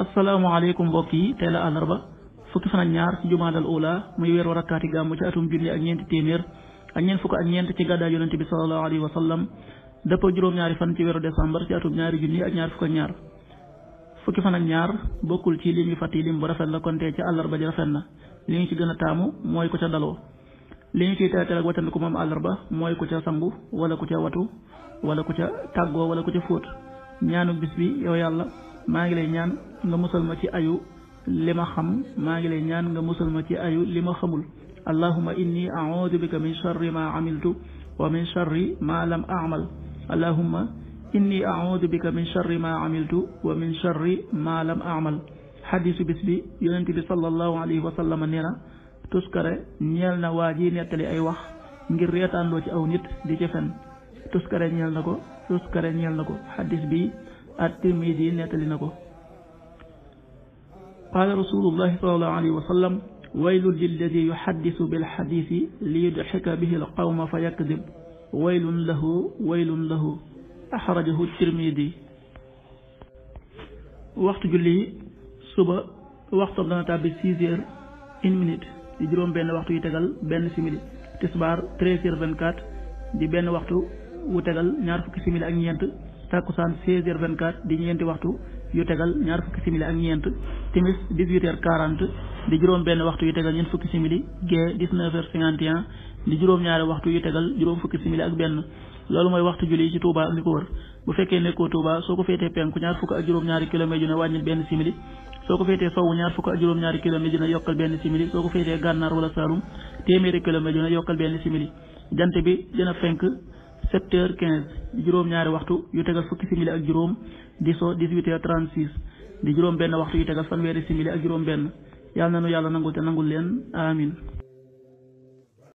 asalaamaaleykum mbokk yi tey la àllarba fukki fan ak ñaar ci jumaadal ula muy weer war rakkaati gàmmu ci atum junni ak ñeenti téeméer ak ñeent fukk ak ñeent ci gàddaay yonente bi sallallahu alayhi wa sallam dëppoo juróom-ñaari fan ci weeru décembre ci atum ñaari junni ak ñaar fukk ak ñaar fukki fan ak ñaar bokkul ci lim yu fàtt yi lim bu rafet la kon tey ci àllarba ji rafet na li ñu ci gën a taamu mooy ku ca daloo li ñu ciy teetal ak watandiku moom àllarba mooy ku ca sangu wala ku ca watu wala ku ca tàggoo wala ku ca fóot ñaanu bis bi yow yàlla maa ngi lay ñaan nga musal ma ci ayu li ma xam maa ngi lay ñaan nga musal ma ci ayu li ma xamul allahumma inni a'udhu bika min sharri ma amiltu wa min sharri ma lam a'mal allahumma inni a'udhu bika min sharri ma amiltu wa min sharri ma lam a'mal xadiisu bis bi yonent bi sallallahu alayhi wa sallam nee na tuskare ñeel na waa ji nettali ay wax ngir reetaanloo ci aw nit di ci fen tuskare ñeel na ko xadiis bi at-Tirmidi nettali na ko qaala rasulullahi sallallahu alayhi wa sallam waylun lilladi yuhaddisu bilxadisi liyudxika bihi alqawma fa yakdib waylun lahu axrajahu Tirmidi. waxtu julli suba waxtoom dana tàbbi 6h01 di juróom benn waxtu yu tegal benn simili tisbaar 13h24 di benn waxtu wu tegal ñaar fukki simili ak ñeent takkusaan 16h24 di ñeenti waxtu yu tegal ñaar fukki simili ak ñeent timis 18h40 di juróom benn waxtu yu tegal ñeent fukki simili gee 19h51 di juróom ñaari waxtu yu tegal juróom fukki simili ak benn loolu mooy waxtu julli ci Touba ak li ko wër bu fekkee nekkoo Touba soo ko féetee penku ñaar fukk ak juróom-ñaari kilomètre yu ne wàññil benn simili soo ko féetee sowwu ñaar fukk ak juróom-ñaari kilomètre yu ne yokkal benn simili soo ko féetee gànnaar wala Saalum téeméeri kilomètre yu ne yokkal benn simili jant bi dina fenk 7h15 di juróom-ñaari waxtu yu tegal fukki simili ak juróom di so 18h36 di juróom benn waxtu yu tegal fanweeri simili ak juróom benn yàlla na nu yàlla nangul te nangul leen amin